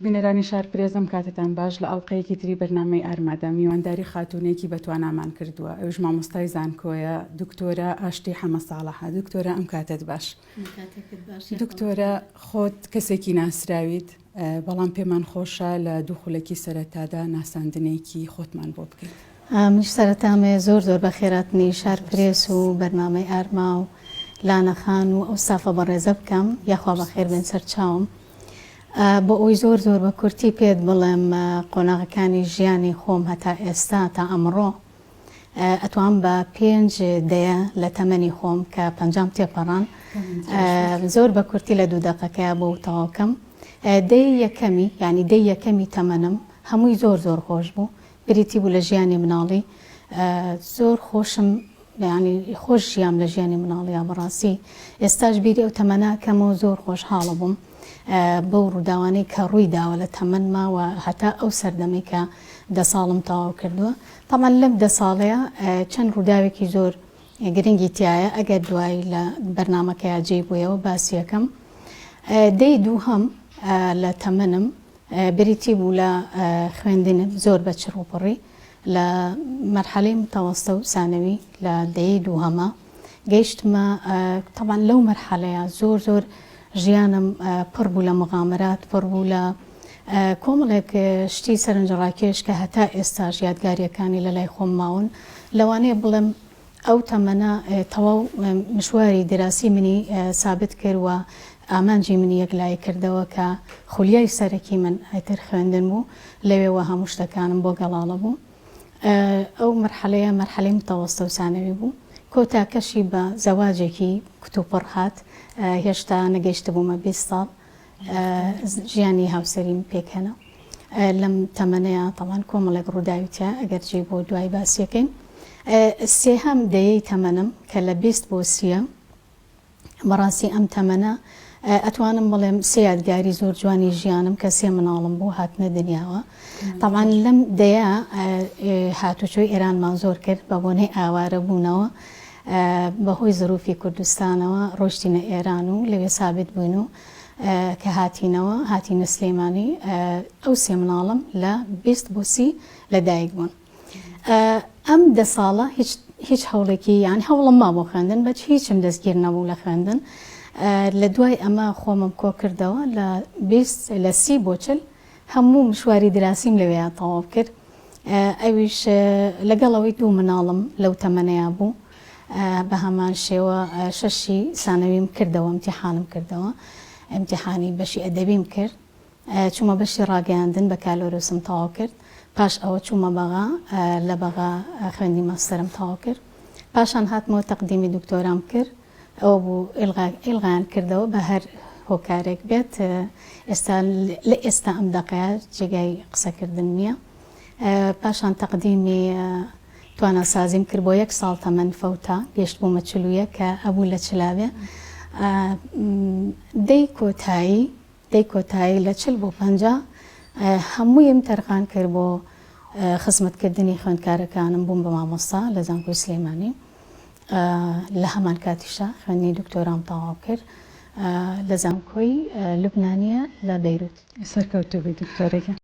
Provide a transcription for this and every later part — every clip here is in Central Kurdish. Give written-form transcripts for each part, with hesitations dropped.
بینەرانی شار پرێس ئەم کاتەتان باش لە ئەڵقەیەکی تری بەرنامەی ئارمادا میوانداری خاتوونێکی بەتوانامان کردووە ئەویش مامۆستای زانکۆیە دکتۆرە ئاشتی حەمە ساڵحە دکتۆرە ئەم کاتەت باش دکتۆرە خۆت کەسێکی ناسراویت بەڵام پێمان خۆشە لە دوو خولەکی سەرەتادا ناساندنێکی خۆتمان بۆ بکەیت. منیش سەرەتا ئەمەوێ زۆر زۆر بەخێراتنی شار پرێس و بەرنامەی ئارما و لانە خان و ئەو ستافە بەڕێزە بکەم یاخوا بەخێر بێن سەر چاوم بۆ ئەوی زۆر زۆر بە کورتی پێت بڵێم قۆناغەکانی ژیانی خۆم هەتا ئێستا تا ئەمڕۆ ئەتوام بە پێنج دەیە لە تەمەنی خۆم کە پەنجام تێپەڕان زۆر بە کورتی لە دوو دەقەکەیا بۆ تەواوکەم دەی یەکەمی یعنی دەی یەکەمی تەمەنم هەمووی زۆر زۆر خۆش بوو بریتی بوو لە ژیانی مناڵی زۆر خۆشم یعنی خۆش ژیام لە ژیانی مناڵیا بەڕاستی ئێستاش بیری ئەو تەمەنە کەمەوە زۆر خۆشحاڵە بووم بەو ڕووداوانەی کە ڕووی داوە لە تەمەنما و هەتا ئەو سەردەمەی کە دە ساڵم تەواو کردووە تەبعەن لەم دە ساڵەیە چەند ڕووداوێکی زۆر گرنگی تایە ئەگەر دوایی لە بەرنامەکەیا جێی بوویەوە باسی یەکەم دەی دووهەم لە تەمەنم بریتی بوو لە خوێندنم زۆر بە چڕوپڕی لە مەرحەلەی متەوەستە و سانەوی لە دەیەی دووهەما گەیشتمە تەبعەن لەو مەرحەلەیە زۆر زۆر ژیانم پڕ بوو لە مغامرات پڕ بوو لە کۆمەڵێک شتی سەرنجڕاکێش کە هەتا ئێستاش یادگارییەکانی لە لای خۆم ماون لەوانەیە بڵێم ئەو تەمەنە تەواو مشواری دراسی منی سابت کرد و ئامانجی منی یەکلایی کردەوە کە خولیای سەرەکی من ئیتر خوێندن بوو لەوێوە هەموو شتەکانم بۆ گەڵاڵە بوو ئەو مەرحەلەیە مەرحەلەی متەوەستە و سانەوی بوو کۆتاکەشی بە زەواجێکی کتوپڕ هات هێشتا نەگەیشتبوومە 20 ساڵ ژیانی هاوسەریم پێکهێنا لەم تەمەنەیە تەوان کۆمەڵێک ڕووداوی تیا ئەگەر جێ بۆ دوای باسیەکەین سێهەم دەیەی تەمەنم کە لە 20 بۆ سیە بەڕاستی ئەم تەمەنە ئەتوانم بڵێم سێ یادگاری زۆر جوانی ژیانم کە سێ مناڵم بوو هاتنە دنیاوە تەبعەن لەم دەیە هاتوچۆی ئێرانمان زۆر کرد بە بۆنەی ئاوارە بوونەوە بەهۆی زروفی کوردستانەوە ڕۆشتینە ئێران و لەوێ سابت بووین و کە هاتینەوە هاتینە سلێمانی ئەو سێ مناڵم لە 20 بۆ سی لە دایک بوون. ئەم دە ساڵە هیچ هیچ هەوڵێکی یان هەوڵم ما بۆ خوێندن بەچ هیچم دەستگیر نەبوو لە خوێندن لە دوای ئەمە خۆمم کۆ کردەوە لە 20 لە سی بۆ چل هەموو مشواری دراسیم لەوێ تەواو کرد ئەویش لەگەڵ ئەوەی دوو مناڵم لەو تەمەنەیا بوو بە هەمان شێوە شەشی سانەویم کردەوە امتحانم کردەوە امتحانی بەشی ئەدەبیم کرد چوومە بەشی ڕاگەیاندن بەکالۆرۆسم تەواو کرد پاش ئەوە چوومە بەغا لە بەغا خوێندنی ماستەرم تەواو کرد پاشان هاتمەوە تەقدیمی دکتۆرام کرد ئەوە بوو ئیلغایان کردەوە بە هەر هۆکارێک بێت ئێستا لە ئێستا ئەم دەقەیە جێگای قسەکردن نییە پاشان تەقدیمی تواناسازیم کرد بۆ یەک ساڵ تەمەن فەوتا گەشت بوومە چلویە کە ئەبوو لە چلاوێ دەی کۆتایی دەی کۆتایی لە 40 بۆ 50 هەموویم تەرخان کرد بۆ خزمەتکردنی خوێندکارەکانم بووم بە مامۆستا لە زانکۆی سلێمانی لە هەمان کاتیشا خوێندنی دکتۆرام تەواو کرد لە زانکۆی لوبنانیە لە بەیروت. سەرکەوتوو بی دکتۆرە گیان.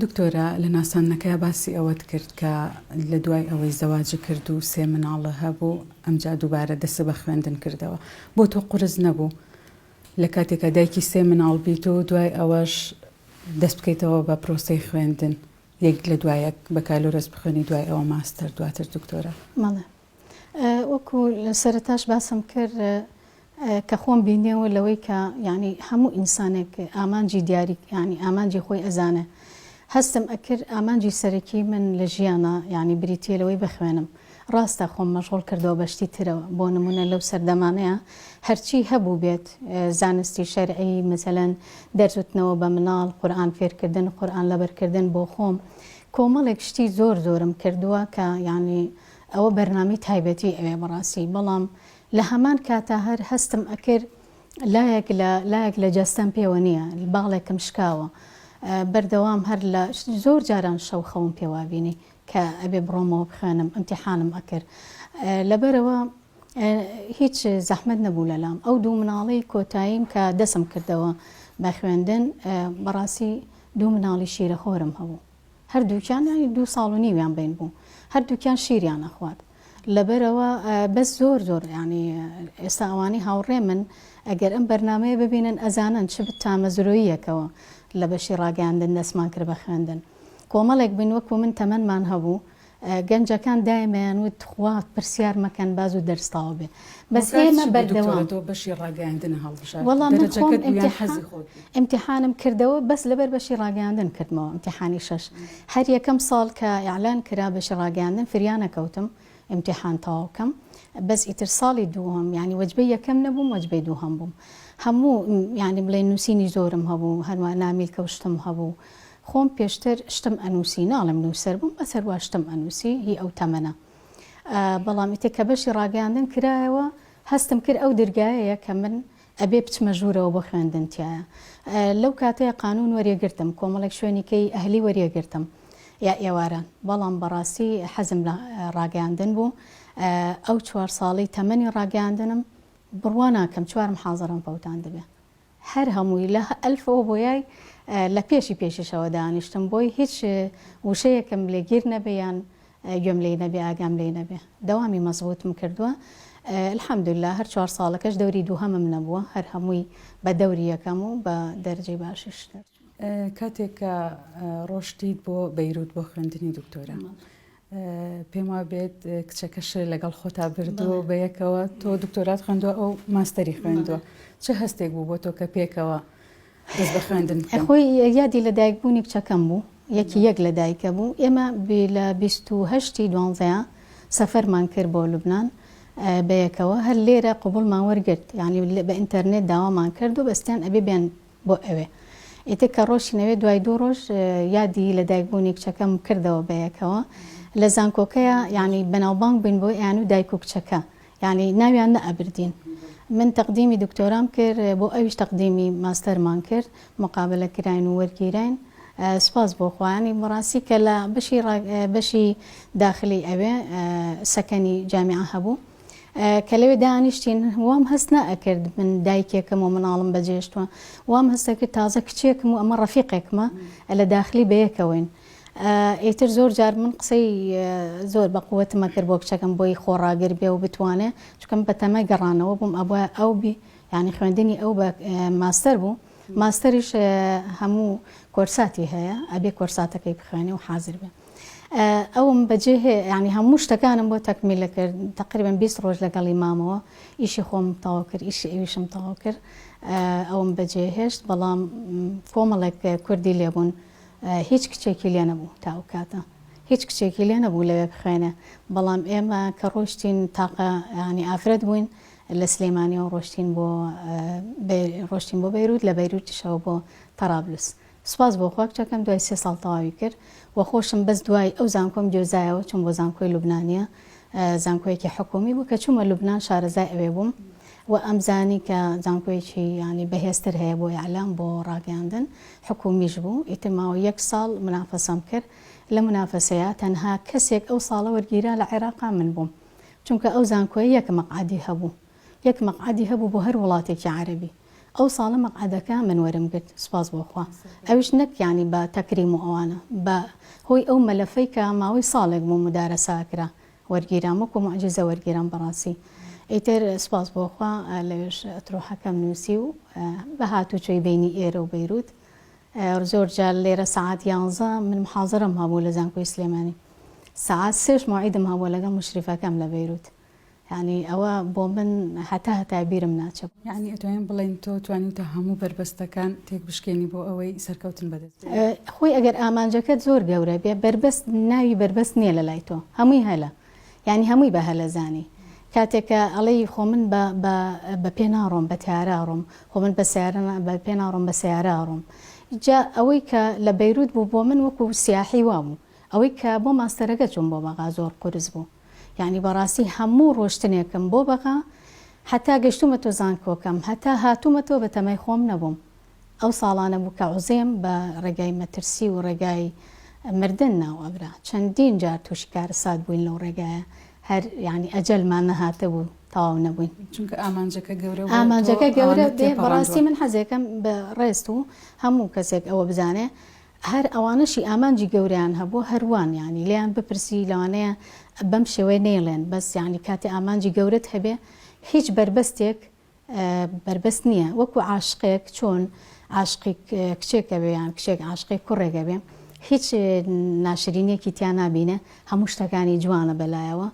دکتۆرە لە ناساندنەکەیا باسی ئەوەت کرد کە لە دوای ئەوەی زەواجت کرد و سێ مناڵە هەبوو ئەمجا دووبارە دەست بە خوێندن کردەوە بۆ تۆ قورس نەبوو لە کاتێکا دایکی سێ مناڵ بیت و دوای ئەوەش دەست بکەیتەوە بە پرۆسەی خوێندن یەک لە دوای یەک بەکالۆرەس بخوێنی دوای ئەوە ماستەر دواتر دکتۆرا. بەڵێ وەکو لە سەرەتاش باسم کرد کە خۆم بینیەوە لەوەی کە یعنی هەموو ئینسانێک ئامانجی دیاری یعنی ئامانجی خۆی ئەزانێ هەستم ئەکرد ئامانجی سەرەکی من لە ژیانە یعنی بریتیە لەوەی بخوێنم ڕاستە خۆم مەشغوڵ کردەوە بە شتی ترەوە، بۆ نموونە لەو سەردەمانەیا هەرچی هەبووبێت زانستی شەرعی مەسەلەن دەرس وتنەوە بە مناڵ، قورئان فێرکردن، قورئان لەبەرکردن بۆ خۆم، کۆمەڵێک شتی زۆر زۆرم کردووە کە یانی. ئەوە بەرنامەی تایبەتی ئەوێ بەڕاستی بەڵام لە هەمان کاتا هەر هەستم ئەکرد لایەک لە لایەک لە جەستەم پێوە نییە باڵێکم شکاوە بەردەوام هەر لە زۆر جاران شەو خەوم پێوە بینی کە ئەبێ بڕۆمەوە بخوێنم ئیمتیحانم ئەکرد لەبەرەوە هیچ زەحمەت نەبوو لەلام ئەو دوو مناڵەی کۆتاییم کە دەسم کردەوە بە خوێندن بەڕاستی دوو مناڵی شیرەخۆرم هەبوو هەردووکیان یانی دوو ساڵ و نیویان بەین بوو هەردووکیان شیریان ئەخوارد لەبەرەوە بەس زۆر زۆر یانی ئێستا ئەوانەی هاوڕێ من ئەگەر ئەم بەرنمەیە ببینن ئەزانن چ تامەزرۆییەکەوە لە بەشی ڕاگەیاندن دەستمان کرد بە خوێندن کۆمەڵێک بووین وەکو من تەمەنمان هەبوو گەنجەکان دایمەیان وت تخوا پرسیار مەکەن با زوو دەرس تەواو بێ بەس هۆکار ئێمە چی بوو بەردەوام دکتۆرە تۆ بەشی ڕاگەیاندنە هەڵبژارد وەڵا من خۆم دەرەجەکەت بوو یان ئیمتیحان حەزی خۆت بوو؟ ئیمتیحانم کردەوە بەس لەبەر بەشی ڕاگەیاندن کردمەوە ئیمتیحانی شەش هەر یەکەم ساڵ کە ئیعلان کرا بەشی ڕاگەیاندن فریا نەکەوتم ئیمتیحان تەواو کەم بەس ئیتر ساڵی دووهەم یانی وەجبەی یەکەم نەبووم وەجبەی دووهەم بووم هەموو یانی بڵێ نووسینی زۆرم هەبوو هەروە نامیلکە و شتم هەبوو خۆم پێشتر شتم ئەنووسی ناڵێم نووسەر بووم بەس هەروا شتم ئەنووسی هی ئەو تەمەنە بەڵام ئیتر کە بەشی ڕاگەیاندن کرایەوە هەستم کرد ئەو درگایەیە کە من ئەبێ بچمە ژوورەوە بۆ خوێندن تیایە لەو کاتەیە قانون وەریەگرتم کۆمەڵێک شوێنی کەی ئەهلی وەریەگرتم یا ئێواران بەڵام بەڕاستی حەزم لە ڕاگەیاندن بوو ئەو چوار ساڵی تەمەنی ڕاگەیاندنم بڕوا ناکەم چوار محازەرەم فەوتاندبێ هەر هەمووی لە ئەلفەوە بۆ یای لە پێشی پێشیشەوە دانیشتم بۆی هیچ وشەیەکم لێ گیر نەبێ یان گوێم لێی نەبێ ئاگام لێی نەبێ دەوامی مەزبووتم کردووە الحمدللە هەر چوار ساڵەکەش دەوری دووهەمم نەبووە هەر هەمووی بە دەوری یەکەم و بە دەرەجەی باشیش دەرچووم. کاتێک کە ڕۆشتیت بۆ بەیروت بۆ خوێندنی دکتۆرا پێم وابێت کچەکەش لەگەڵ خۆتا بردووە بە یەکەوە تۆ دکتۆرات خوێندووە ئەو ماستەری خوێندووە چ هەستێک بوو بۆ تۆ کە پێکەوە دەست بە خوێندن بکەن؟ خۆی یادی لەدایکبوونی کچەکەم بوو یەکی یەک لەدایکە بوو ئێمە لە 28 دوانزەیە سەفەرمان کرد بۆ لوبناان بەیەکەوە هەر لێرە قوبڵمان وەرگرت یعنی بە ئینتەرنێت داوامان کرد و بەستیان ئەبێ بێن بۆ ئەوێ. ئیتر کە ڕۆشتین ئەوێ دوای دوو ڕۆژ یادی لە دایک بوونی کچەکەم کردەوە بەیەکەوە لە زانکۆکەیا یانی بەناوبانگ بووین بۆ ئەیان و دایک و کچەکە یانی ناویان نەئەبردین من تەقدیمی دکتۆرام کرد بۆ ئەویش تەقدیمی ماستەرمان کرد مقابلە کراین و وەرگیراین سوپاس بۆ خوا یانی بەڕاستی کە لە بەشی بەشی داخلی ئەوێ سەکەنی جامیعە هەبوو کە لەوێ دانیشتین وام هەست نەئەکرد من دایکێکم و مناڵم بەجێشتووە وام هەستەکرد تازە کچێکم و ئەمە ڕەفیقێکمە لە داخلی بەیەکەوەین ئیتر زۆر جار من قسەی زۆر بە قوتمە کرد بۆ کچەکەم بۆی خۆڕاگر بێ و بتوانێ چکەم بەتەمای گەڕانەوە بووم ئەبووە ئەو بی یعنی خوێندنی ئەو بە ماستەر بوو ماستەریش هەموو کۆرساتی هەیە ئەبێ کۆرساتەکەی بخوێنێ و حازر بێ ئەوم بەجێ هێ یانی هەموو شتەکانم بۆ تەکمیلە کرد تقریبا 20 ڕۆژ لەگەڵی مامەوە ئیشی خۆم تەواو کرد ئیشی ئەویشم تەواو کرد ئەوم بەجێ هێشت بەڵام کۆمەڵێک کوردی لێبوون هیچ کچێکی لێ نەبوو تا ئەو کاتە هیچ کچێکی لێ نەبوو لەوێ بخوێنێ بەڵام ئێمە کە ڕۆشتین تاقە ینی ئافرەت بووین لە سلێمانیەوە ڕۆشتین بۆ ڕۆشتین بۆ بەیروت لە بەیروتیشەوە بۆ تەرابلس سوپاس بۆ خوا کچەکەم دوای سێ ساڵ تەواوی کرد و خۆشم بەس دوای ئەو زانکۆم گوێزایەوە چووم بۆ زانکۆی لوبنانیە زانکۆیەکی حکومی بوو کە چوومە لوبنان شارەزای ئەوێ بووم و ئەمزانی کە زانکۆیەکی ینی بەهێزتر هەیە بۆ ئیعلام بۆ ڕاگەیاندن حکومیش بوو ئیتر ماوە یەک ساڵ منافەسەم کرد لە منافەسەیە تەنها کەسێک ئەو ساڵە وەرگیرا لە عێراقا من بووم چونکە ئەو زانکۆیە یەک مەقعەدی هەبوو یەک مەقعەدی هەبوو بۆ هەر وڵاتێکی عەرەبی ئەو ساڵە مەقعەدەکە من وەرم گرت سوپاس بۆ خوا ئەویش نەک یانی بە تەکریم و ئەوانە بە هۆی ئەو مەلەفەی کە ماوەی ساڵێک بوو مودارەسە ئەکرا وەرگیرام وەکو موعجیزە وەرگیرام بەڕاستی ئیتر سوپاس بۆ خوا لەوێش ئەترۆحەکەم نووسی و بە هاتوچۆی بەینی ئێرە و بەیروت زۆر جار لێرە سەعات یانزە من محازەرەم هەبوو لە زانکۆی سلێمانی سەعات سێش مەوعیدم هەبوو لەگەڵ موشریفەکەم لە بەیروت یانی ئەوە بۆ من هەتا هەتایە بیرم ناچێ. یانی ئەتوانین بڵێین تۆ توانیوتە هەموو بەربەستەکان تێکبشکێنی بۆ ئەوەی سەرکەوتن بەدەست بێنی؟ خۆی ئەگەر ئامانجەکەت زۆر گەورە بێ بەربەست ناوی بەربەست نییە لە لای تۆ هەمووی هەلە یانی هەمووی بە هەلە زانی کاتێک کە ئەڵێی خۆ من بە بە بە پێ ناڕۆم بە تەیارە ئەڕۆم خۆ من بە سەیارە بە پێ ناڕۆم بە سەیارە ئەڕۆم جا ئەوەی کە لە بەیروت بوو بۆ من وەکوو سیاحی وابوو ئەوەی کە بۆ ماستەرەکە چووم بۆ بەغا زۆر قورس بوو. یانی بەڕاستی هەموو ڕۆشتنێکم بۆ بەغا هەتا گەشتومەتۆ زانکۆکەم هەتا هاتومەتەوە بە تەمای خۆم نەبووم ئەو ساڵانە بوو کە عوزێم بە ڕێگای مەترسی و ڕێگای مردن ناو ئەبرا چەندین جار توشی کارەسات بووین لەو ڕێگایە هەر یانی ئەجەلمان نەهاتبوو تەواو نەبووین. چونکە ئامانجەکە گەورە بوو تۆ ئامانجەکە گەورە ئەوانەت بێ بەڕاستی تێپەڕاندووە. من حەزێکەم بە ڕێزت و هەموو کەسێک ئەوە بزانێ هەر ئەوانەشی ئامانجی گەورەیان هەبوو هەر وان یانی لێیان بپرسی لەوانەیە بەم شێوەیە نەیڵێن بەس یانی کاتێ ئامانجی گەورەت هەبێ هیچ بەربەستێک بەربەست نییە وەکو عاشقێک چۆن عاشقی کچێک ئەبێ یان کچێک عاشقی کوڕێک ئەبێ هیچ ناشرینیەکی تیا نابینێ هەموو شتەکانی جوانە بەلایەوە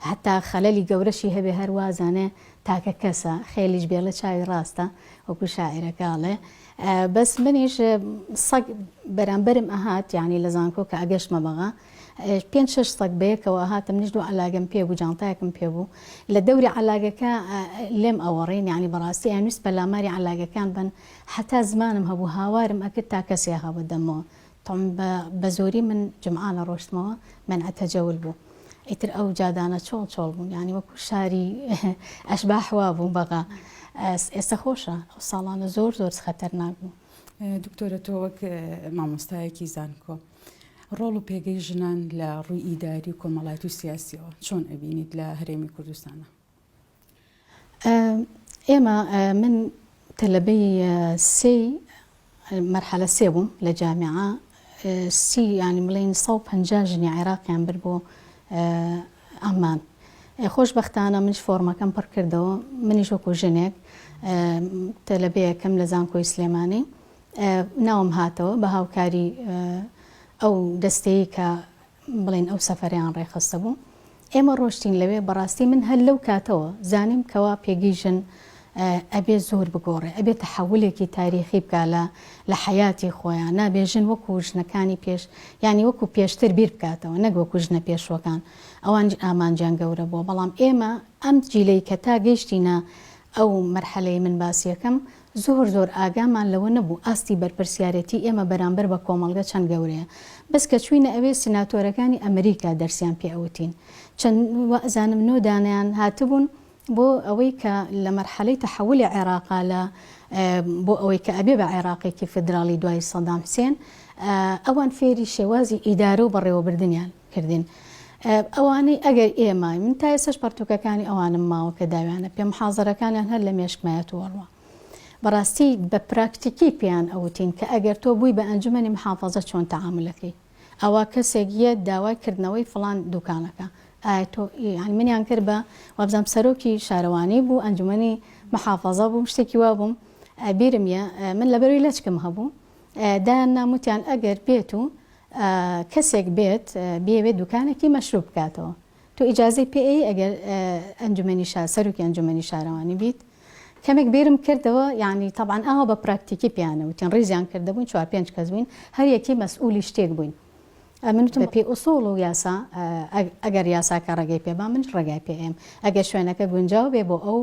هەتا خەلەلی گەورەشی هەبێ هەر وازانێ تاکە کەسە خێلیش بێڵێ چاوی ڕاستە وەکو شاعیرەکە ئەڵێ بەس منیش سەگ بەرامبەرم ئەهات یانی لە زانکۆ کە ئەگەشتمە بەغا پێنج شەش سەگ بەیەکەوە ئەهاتم منیش دوو عەلاگەم پێ بوو جانتایەکم پێ بوو لە دەوری عەلاگەکە لێم ئەوەڕین یانی بەڕاستی ئەیانویست پەلاماری عەلاگەکان بەن هەتا زمانم هەبوو هاوارم ئەکرد تا کەسێ ها بە دەممەوە تۆم بە بە زۆری من جمعانە ڕۆشتمەوە مەنع تەجەول بوو ئیتر ئەو جادانە چۆڵ چۆڵ بوون یانی وەکو شاری ئەشباح وا بوو بەغا ئێستا خۆشە ئەو ساڵانە زۆر زۆر خەتەرناک بوو. دکتۆرە تۆ وەک مامۆستایەکی زانکۆ ڕۆڵ و پێگەی ژنان لە ڕووی ئیداری و کۆمەڵایەتی و سیاسیەوە چۆن ئەبینیت لە هەرێمی کوردستانە؟ ئێمە من تەلەبەی سێی مەرحەلە سێ بووم لە جامیعە سی یانی بڵێین 150 ژنی عێراقیان برد بۆ عەمان خۆشبەختانە منیش فۆرمەکەم پڕ کردەوە منیش وەکو ژنێک تەلەبەیەکم لە زانکۆی سلێمانی ناوم هاتەوە بە هاوکاری ئەو دەستەیە کە بڵێین ئەو سەفەرەیان ڕێکخستبوو ئێمە ڕۆشتین لەوێ بەڕاستی من هەر لەو کاتەوە زانیم کەوا پێگەی ژن ئەبێ زۆر بگۆڕێ ئەبێ تەحەولێکی تاریخی بکا لە لە حەیاتی خۆیان نابێ ژن وەکو ژنەکانی پێش یانی وەکو پێشتر بیر بکاتەوە نەک وەکو ژنە پێشوەکان ئەوانیش ئامانجیان گەورە بووە بەڵام ئێمە ئەم جیلەی کە تا گەیشتینە ئەو مەرحەلەی من باسیەکەم زۆر زۆر ئاگامان لەوە نەبوو ئاستی بەرپرسیارێتی ئێمە بەرامبەر بە کۆمەڵگە چەند گەورەیە. بەس کە چووینە ئەوێ سیناتۆرەکانی ئەمریکا دەرسیان پێ ئەوتین. چەند وا ئەزانم نۆ دانەیان هاتبوون بۆ ئەوەی کە لە مەرحەلەی تەحەولی عێراقا لە بۆ ئەوەی کە ئەبێ بە عێراقێکی فیدراڵی دوای سەدام حسێن ئەوان فێری شێوازی ئیدارە و بەڕێوەبردنیان کردین ئەوانەی ئەگەر ئێمە من تا ئێستاش پەڕتووکەکانی ئەوانم ماوە کە داویانە پێم حازەرەکانیان هەر لە مێشکمایە تووەڕوە بەڕاستی بە پراکتیکی پێیان ئەوتین کە ئەگەر تۆ بووی بە ئەنجومەنی محافەزە چۆن تەعامولەکەی ئەوە کەسێک یەت داوای کردنەوەی فڵان دوکانەکە ئایا تۆ یانی منیان کرد بە وابزانم سەرۆکی شارەوانی بوو ئەنجومەنی محافەزە بووم شتێکی وا بووم بیرم یە من لەبەروی لەچکم هەبوو دایان نام وتیان ئەگەر بێت و کەسێک بێت بیەوێت دوکانێکی مەشروب بکاتەوە تۆ ئیجازەی پێ ئەی ئەگەر ئەنجومەنی شار سەرۆکی ئەنجومەنی شارەوانی بیت کەمێک بیرم کردەوە یعنی تەبعەن ئاوا بە پراکتیکی پێیانە وتین ڕیزیان کردبووین چوار پێنج کەس بووین هەر یەکی مەسئولی شتێک بووین من وتم بەپێی ئوسوڵ و یاسا ئەگەر یاساکە ڕێگەی پێ با منیش ڕێگای پێ ئەیەم ئەگەر شوێنەکە گونجاو بێ بۆ ئەو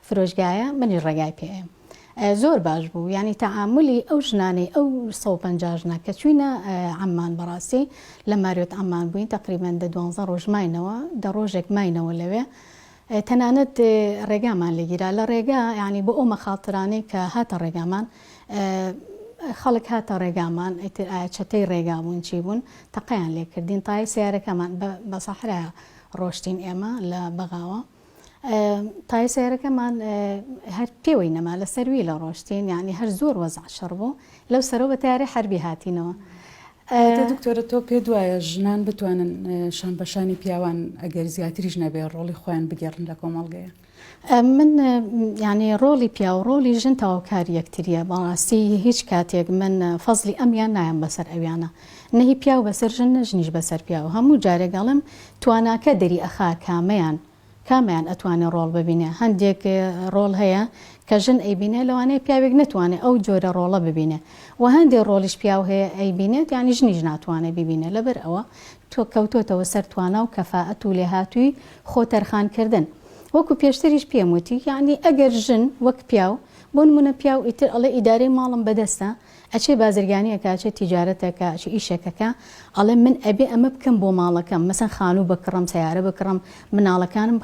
فرۆشگایە منیش ڕێگای پێ ئەیەم زۆر باش بوو یانی تەعامولی ئەو ژنانەی ئەو 150 ژنە کە چوینە عەممان بەڕاستی لە ماریۆت عەممان بووین تەقریبەن دە دوانزە ڕۆژ ماینەوە دە ڕۆژێک ماینەوە لەوێ تەنانەت ڕێگامان لێگیرا لە ڕێگا یانی بۆ ئەو مەخاترانەی کە هاتە ڕێگامان خەڵک هاتە ڕێگامان ئیتر ئایا چەتەی ڕێگا بوون چی بوون تەقەیان لێکردین تای سیارەکەمان بە سەحرا ڕۆشتین ئێمە لە بەغاوە تایە سەیارەکەمان هەر پێوەی نەما لە سەروی لە ڕۆشتین یعنی هەر زۆر وەزع شەڕ بوو لەو سەرەوە بە تەیارەی حەربی هاتینەوە. دکتۆرە تۆ پێت وایە ژنان بتوانن شان بە شانی پیاوان ئەگەر زیاتریش نەبێ ڕۆڵی خۆیان بگێڕن لە کۆمەڵگەیە؟ من یعنی ڕۆڵی پیاو ڕۆڵی ژن تەواوکاری یەکتریە بەڕاستی هیچ کاتێک من فەزلی ئەمیان نایەم بەسەر ئەویانە نەهی پیاو بەسەر ژن نە ژنیش بەسەر پیاو هەموو جارێک ئەڵێم تواناکە دەری ئەخا کامەیان کامەیان ئەتوانێ ڕۆڵ ببینێ هەندێک ڕۆڵ هەیە کە ژن ئەیبینێ لەوانەیە پیاوێک نەتوانێ ئەو جۆرە ڕۆڵە ببینێ وە هەندێ ڕۆڵیش پیاو هەیە ئەیبینێت یانی ژنیش ناتوانێ بیبینێ لەبەر ئەوە تۆ کەوتۆتەوە سەر توانا و کەفائەت و لێهاتووی خۆ تەرخان کردن وەکو پێشتریش پێم وتی یانی ئەگەر ژن وەک پیاو. بۆ نمونە پیاو ئیتر ئەڵێ ئیدارەی ماڵم بەدەستە ئەچێ بازرگانی ئەکا ئەچێ تیجارەت ئەکا ئەچێ ئیشێک ئەکا ئەڵێ من ئەبێ ئەمە بکەم بۆ ماڵەکەم مەسەن خانوو بکڕم سەیارە بکڕم مناڵەکانم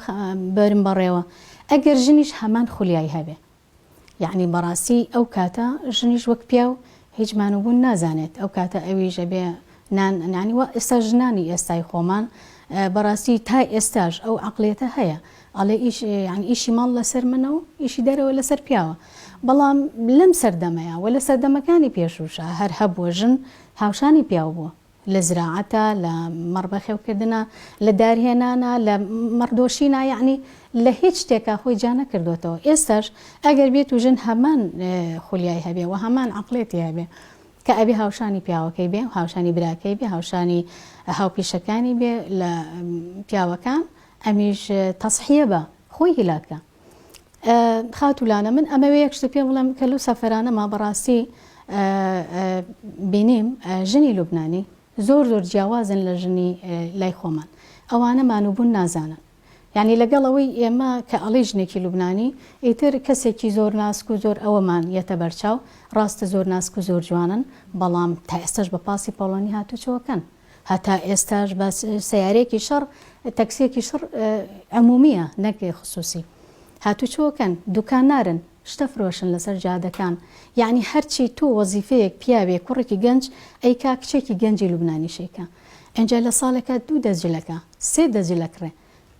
بەرم بەڕێوە ئەگەر ژنیش هەمان خولیای هەبێ یەعنی بەڕاستی ئەو کاتە ژنیش وەک پیاو هیچ مان و بوون نازانێت ئەو کاتە ئەویش ئەبێ نان یانی وا ئێستا ژنانی ئێستای خۆمان بەڕاستی تا ئێستاش ئەو عەقڵیەتە هەیە ئەڵێ ئیش یانی ئیشی ماڵ لەسەر منە و ئیشی دەرەوە لەسەر پیاوە بەڵام لەم سەردەمەیا و لە سەردەمەکانی پێشووشا هەر هەبووە ژن هاوشانی پیاو بووە لە زراعەتا، لە مەڕ بەخێوکردنا، لە دار هێنانا، لە مەڕ دۆشینا یەعنی لە هیچ شتێکا خۆی جیا نەکردۆتەوە. ئێستاش ئەگەر بێت و ژن هەمان خولیای هەبێ و هەمان عەقڵێتی هەبێ کە ئەبێ هاوشانی پیاوەکەی بێ، هاوشانی براکەی بێ، هاوشانی هاوپیشەکانی بێ لە پیاوەکان، ئەمیش تەزحیە بە خۆی هیلاکە. خاتوو لانە من ئەمەوێ یەک شتت پێ بڵێم کە لەو سەفەرانەما بەڕاستی بینیم ژنی لوبنانی زۆر زۆر جیاوازن لە ژنی لای خۆمان ئەوانە مانوبوون نازانن یعنی لەگەڵ ئەوەی ئێمە کە ئەڵێ ژنێکی لوبنانی ئیتر کەسێکی زۆر ناسک و زۆر ئەوەمان یەتە بەرچاو ڕاستە زۆر ناسک و زۆر جوانن بەڵام تا ئێستاش بە پاسی پۆڵۆنی هاتوچۆکەن هەتا ئێستاش بە سەیارەیەکی شەڕ تەکسیەکی شڕ عمومیە نەک خسوسی هاتوچۆکەن دوکان نارن شتە فرۆشن لەسەر جادەکان یەعنی هەرچی تۆ وەزیفەیەک پیاوێک کوڕێکی گەنج ئەیکا کچێکی گەنجی لوبنانیش ئەیکا ئینجا لە ساڵێکا دوو دەست جلەکە سێ دەست جل ئەکڕێ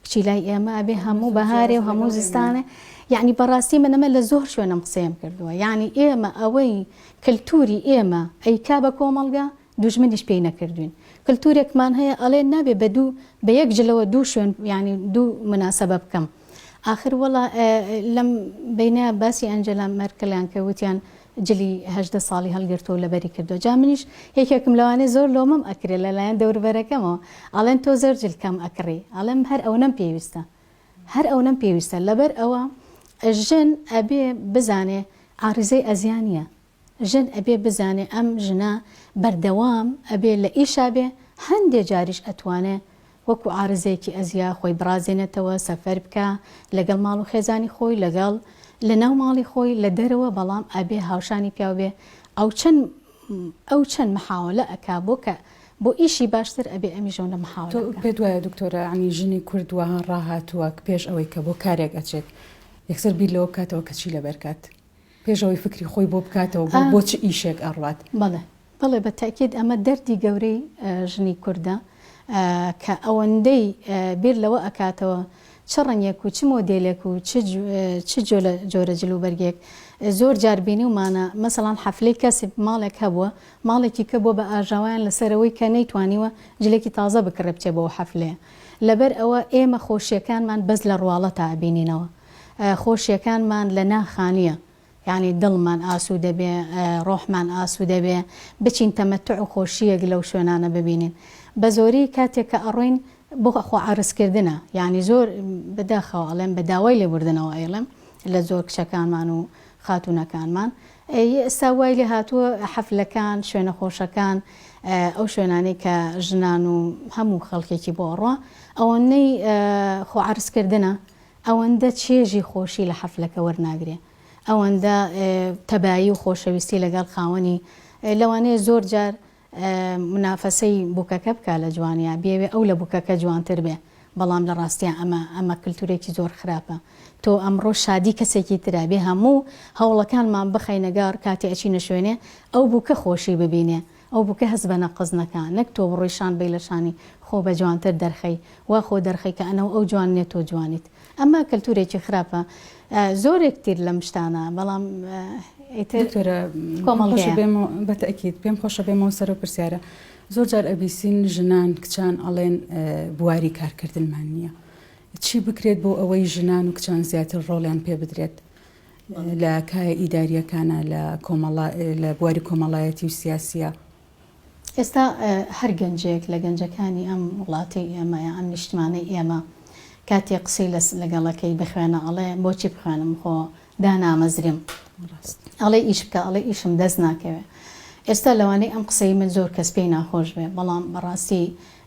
کچی لای ئێمە ئەبێ هەموو بەهارێ و هەموو زستانێ یەعنی بەڕاستی من ئەمە لە زۆر شوێنم قسەیم کردووە یەعنی ئێمە ئەوەی کلتوری ئێمە ئەیکا بە کۆمەڵگا دوژمنیش پێی نەکردوین کلتورێکمان هەیە ئەڵێ نابێ بە دوو بە یەک جلەوە دوو شوێن یانی دوو مناسەبە بکەم ئاخر وەڵا لەم بینە باسی ئەنجێلا مەرکلیان کە وتیان جلی 18 ساڵی هەڵگرتووە و لەبەری کردووە جا منیش یەکێکم لەوانەیە زۆر لۆمەم ئەکرێ لەلایەن دەوروبەرەکەمەوە ئەڵێن تۆ زۆر جل کەم ئەکڕی ئەڵێم هەر ئەونەم پێویستە هەر ئەونەم پێویستە لەبەر ئەوە ژن ئەبێ بزانێ عاریزەی ئەزیا نییە ژن ئەبێ بزانێ ئەم ژنە بەردەوام ئەبێ لە ئیشا بێ هەندێ جاریش ئەتوانێ وەکو عارزەیەکی ئەزیا خۆی بڕازێنێتەوە سەفەر بکا لەگەڵ ماڵ و خێزانی خۆی لەگەڵ لە ناو ماڵی خۆی لە دەرەوە بەڵام ئەبێ هاوشانی پیاو بێ ئەو چەند ئەو چەند محاوەلە ئەکا بۆ کە بۆ ئیشی باشتر ئەبێ ئەمیش ئەونە محاوەلە تۆ بکا. پێت وایە دکتۆرە یانی ژنی کورد وەها ڕاهاتووە پێش ئەوەی کە بۆ کارێک ئەچێت یەکسەر بیر لەوە بکاتەوە کە چی لەبەر کات؟ پێش ئەوەی فکری خۆی بۆ بکاتەوە بۆ بۆ چ ئیشێک ئەڕوات. بەڵێ بەڵێ بە تەئکید ئەمە دەردی گەورەی ژنی کوردە کە ئەوەندەی بیر لەوە ئەکاتەوە چ ڕەنگێک و چ مۆدێلێک و چ چ جۆرە جل و بەرگێک زۆر جار بینیومانە مەسەڵان حەفلەی کەسب ماڵێک هەبووە ماڵێکی کە بووە بە ئاژاوەیان لەسەر ئەوەی کە نەیتوانیوە جلێکی تازە بکڕێ بچێ بۆ ئەو حەفلەیە لەبەر ئەوە ئێمە خۆشیەکانمان بەس لە ڕواڵەتا ئەبینینەوە خۆشیەکانمان لە ناخا نیە یانی دڵمان ئاسوودە بێ ڕۆحمان ئاسوودە بێ بچین تەمەتوع و خۆشیەک لەو شوێنانە ببینین بە زۆری کاتێک کە ئەڕۆین بۆ خۆ عەرز کردنە یانی زۆر بەداخەوە ئەڵێم بە داوای لێبوردنەوە ئەیڵێم لە زۆر کچەکانمان و خاتوونەکانمان ئێستا وای لێ هاتووە حەفلەکان شوێنە خۆشەکان ئەو شوێنانەی کە ژنان و هەموو خەڵکێکی بۆ ئەڕوا ئەوەنەی خۆ عەرز کردنە ئەوەندە چێژی خۆشی لە حەفلەکە وەرناگرێ، ئەوەندە تەبایی و خۆشەویستی لەگەڵ خاوەنی، لەوانەیە زۆر جار مونافەسەی بووکەکە بکا لە جوانیا، بیەوێ ئەو لە بووکەکە جوانتر بێ، بەڵام لە ڕاستیا ئەمە ئەمە کلتورێکی زۆر خراپە. تۆ ئەمڕۆ شادی کەسێکی ترە، بێ هەموو هەوڵەکانمان بخەینە گەڕ کاتێ ئەچینە شوێنێ ئەو بووکە خۆشی ببینێ، ئەو بووکە هەست بە نەقس نەکا نەک تۆ بڕۆی شان بەی لە شانی خۆ بە جوانتر دەرخەی وا خۆ دەرخەی کە ئەنەو ئەو جوان نیە تۆ جوانیت ئەمە کەلتورێکی خراپە زۆرێک تیر لەم شتانە بەڵام ئیتر دکتۆرە کۆمەڵگەیە. بێمەوە بە تەئکید پێم خۆشە بێمەوە سەر ئەو پرسیارە زۆر جار ئەبیسین ژنان کچان ئەڵێن بواری کارکردنمان نییە چی بکرێت بۆ ئەوەی ژنان و کچان زیاتر ڕۆڵیان پێ بدرێت لە کایە ئیدارییەکانا، لە کۆمەڵا لە بواری کۆمەڵایەتی و سیاسییا. ئێستا هەر گەنجێک لە گەنجەکانی ئەم وڵاتەی ئێمە یا ئەم نیشتمانەی ئێمە کاتێ قسەی لە لەگەڵەکەی بخوێنە ئەڵێ بۆچی بخوێنم خۆ دانامەزرێم ئەڵێ ئیش بکە ئەڵێ ئیشم دەست ناکەوێ ئێستا لەوانەیە ئەم قسەی من زۆر کەس پێی ناخۆش بێ بەڵام بەڕاستی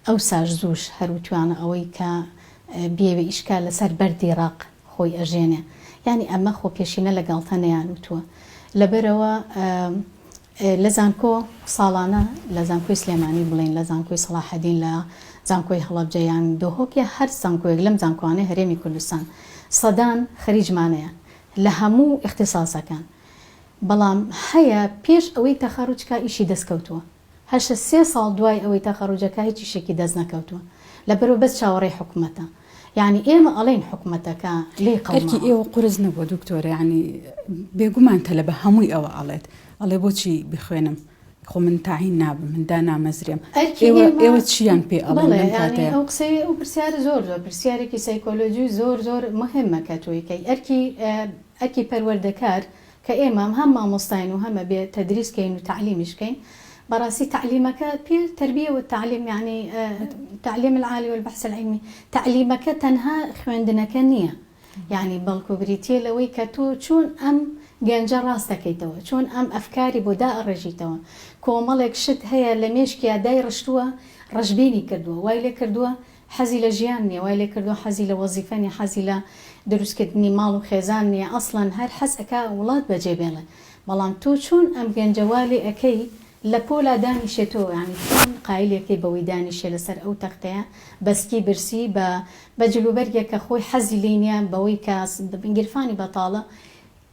ئەوساش زووش هەر وتویانە ئەوەی کە بیەوێ ئیش کا لەسەر بەردی ڕەق خۆی ئەژێنێ. یانی ئەمە خۆ پێشینە لە گاڵتە نەیانوتووە. لەبەرئەوە لە زانکۆ ساڵانە لە زانکۆی سلێمانی بڵێین لە زانکۆی سەڵاحەدین لە زانکۆی هەڵەبجە یان دهۆک یا هەر زانکۆیەک لەم زانکۆانەی هەرێمی کوردستان سەدان خەریجمان هەیە لە هەموو ئیختیساسەکان بەڵام هەیە پێش ئەوەی تەخەروج کا ئیشی دەست کەوتووە هەشە سێ ساڵ دوای ئەوەی تەخەروجەکا هیچ ئیشێکی دەست نەکەوتووە لەبەرئەوە بەس چاوەڕێی حکومەتە یانی ئێمە ئەڵێین حکومەتەکە لێی ئەرکی قەوماوە. ئێوە قورس نەبووە دکتۆرە یانی بێگومان تەلەبە هەمووی ئەوە ئەڵێت ئەڵێ بۆچی بخوێنم خۆ من تەعین نابم من دانامەزرێم ئەرکی ئێوە ئێمە ئێوە چیان پێ ئەڵێن بەڵێ لەم یانی کاتەیا؟ ئەو قسەی ئەو پرسیارە زۆر زۆر پرسیارێکی سایکۆلۆجی و زۆر زۆر مهمە کە تۆی کەی ئەرکی ئەرکی پەروەردەکار کە ئێمە هەم مامۆستاین و هەم ئەبێ تەدریس کەین و تەعلیمیش کەین بەڕاستی تەعلیمەکە پێ تەربیە و تەعلیم یانی تعلیم العالی والبحث العلمی تەعلیمەکە تەنها خوێندنەکە نییە یانی بەڵکو بریتیە لەوەی کە تۆ چۆن ئەم گەنجە ڕاست دەکەیتەوە چۆن ئەم ئەفکاری بۆ دائەڕێژیتەوە کۆمەڵێک شت هەیە لە مێشکیا دایڕشتووە ڕەشبینی کردووە وای لێ کردووە حەزی لە ژیان نیە وای لێ کردووە حەزی لە وەزیفە نیە حەزی لە دروست کردنی ماڵ و خێزان نیە ئەسڵەن هەر حەز ئەکا وڵات بەجێ بێڵێ بەڵام تۆ چۆن ئەم گەنجە وا لێ ئەکەی لە پۆلا دانیشێ تۆ یانی چۆن قایلی ئەکەی بەوەی دانیشێ لەسەر ئەو تەختەیە بەسکی برسی بە بە جلوبەرگێک کە خۆی حەزی لێی نیە بەوەی کە گیرفانی بەتاڵە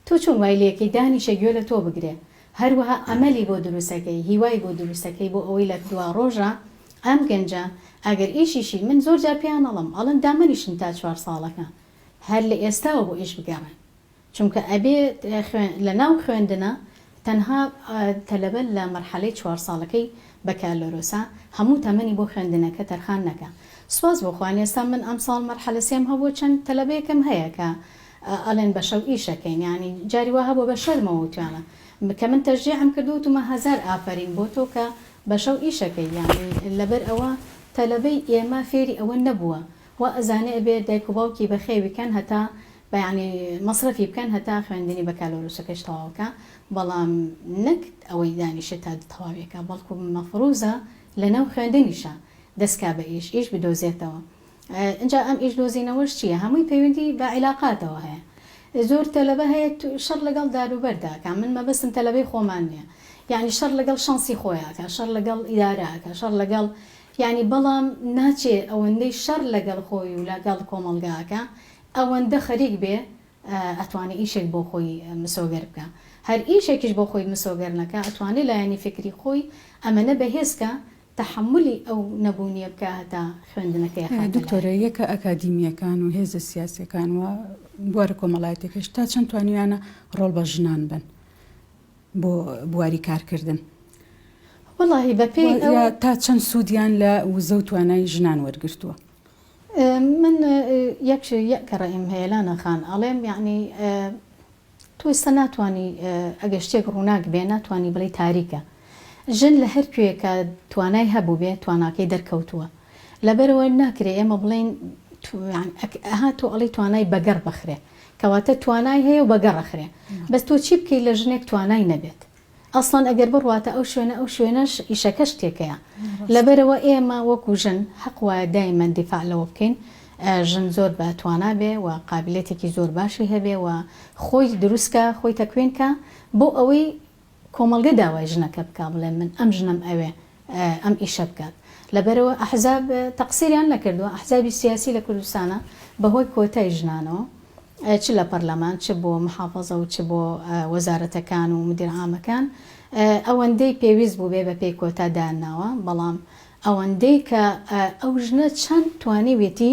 تۆ چۆن وای لێکەی دانیشێ گوێ لە تۆ بگرێ هەروەها ئەمەلی بۆ دروستەکەی هیوای بۆ دروستەکەی بۆ ئەوەی لە دواڕۆژا ئەم گەنجە ئەگەر ئیشیشی من زۆر جار پێیان ئەڵێم ئەڵێم دامەنیشن تا چوار ساڵەکە هەر لە ئێستاوە بۆ ئیش بگەڕێن چونکە ئەبێ لە ناو خوێندنا تەنها تەلەبە لە مەرحەلەی چوار ساڵەکەی بەکالۆرۆسا هەموو تەمەنی بۆ خوێندنەکە تەرخان نەکا سوپاس بۆ خوا ئێستا من ئەمساڵ مەرحەلە سێم هەبووە چەند تەلەبەیەکم هەیە کە ئەڵێن بە شەو ئیش ئەکەین یانی جاری وا هەبووە بە شەرمەوە وتویانە کە من تەشجیعم کردووە وتومە هەزار ئافەرین بۆ تۆ کە بە شەو ئیش ئەکەی یانی لەبەر ئەوە تەلەبەی ئێمە فێری ئەوە نەبووە وا ئەزانێ ئەبێ دایک و باوکی بەخێوی کەن هەتا بە یانی مەسرەفی بکەن هەتا خوێندنی بەکالۆرۆسەکەش تەواو کا بەڵام نەک ئەوەی دانیشێ تا تەواوی کا بەڵکو مەفروزە لەناو خوێندنیشا دەست کا بە ئیش ئیش بدۆزێتەوە ئینجا ئەم ئیش دۆزینەوەش چیە هەمووی پەیوەندی بە عیلاقاتەوە هەیە زۆر تەلەبە هەیە شەڕ لەگەڵ داروبەردا ئەکا من مەبەستم تەلەبەی خۆمان نیە یانی شەڕ لەگەڵ شەنسی خۆی ئەکا شەڕ لەگەڵ ئیدارە ئەکا شەڕ لەگەڵ یانی بەڵام ناچێ ئەوەندەی شەڕ لەگەڵ خۆی و لەگەڵ کۆمەڵگا ئەکا ئەوەندە خەریک بێ ئەتوانێ ئیشێک بۆ خۆی مسۆگەر بکا هەر ئیشێکیش بۆ خۆی مسۆگەر نەکا ئەتوانێ لایەنی فکری خۆی ئەمەنە بەهێز کا تەحەمولی ئەو نەبوونیە بکا هەتا خوێندنەکەی ئەخاتە دکتۆرە لایەک. یەکە ئەکادیمییەکان و هێزە سیاسیەکان و بوارە کۆمەڵایەتیەکەش تا چەند توانیویانە ڕۆڵ بە ژنان بەن بۆ بواری کارکردن؟ وەڵاهی بە پێی ئەو. یا تا چەند سوودیان لە وزە و توانای ژنان وەرگرتووە؟ من یەک یەک ڕەئیم هەیە لانە خان ئەڵێم یەعنی تۆ ئێستا ناتوانی ئەگەر شتێک ڕووناک بێ ناتوانی بڵێی تاریکە. ژن لە هەر کوێ کە توانای هەبووبێ تواناکەی دەرکەوتووە. لەبەرئەوە ناکرێ ئێمە بڵێین ئەها تۆ ئەڵێی توانای بەگەڕ بخرێ. کەواتە توانای هەیە و بەگەڕ ئەخرێ. بەس تۆ چی بکەی لە ژنێک توانای نەبێت؟ ئەسڵەن ئەگەر بڕواتە ئەو شوێنە ئەو شوێنەش ئیشەکەش تێکەیە لەبەرئەوە ئێمە وەکو ژن هەق وایە دایمەن دیفاع لەوە بکەین ژن زۆر بە توانا بێ و قابلیەتێکی زۆر باشی هەبێ و خۆی دروست کا خۆی تەکوین کا بۆ ئەوەی کۆمەڵگە داوای ژنەکە بکا بڵێ من ئەم ژنەم ئەوێ ئەم ئیشە بکات لەبەرئەوە ئەحزاب تەقسیریان نەکردووە ئەحزابی سیاسی لە کوردستانا بەهۆی کۆتای ژنانەوە چ لە پەرلەمان چ بۆ محافەزە و چ بۆ وەزارەتەکان و مدیر عامەکان ئەوەندەی پێویست بووبێ بە پێی کۆتا دایانناوە بەڵام ئەوەندەی کە ئەو ژنە چەند توانیویەتی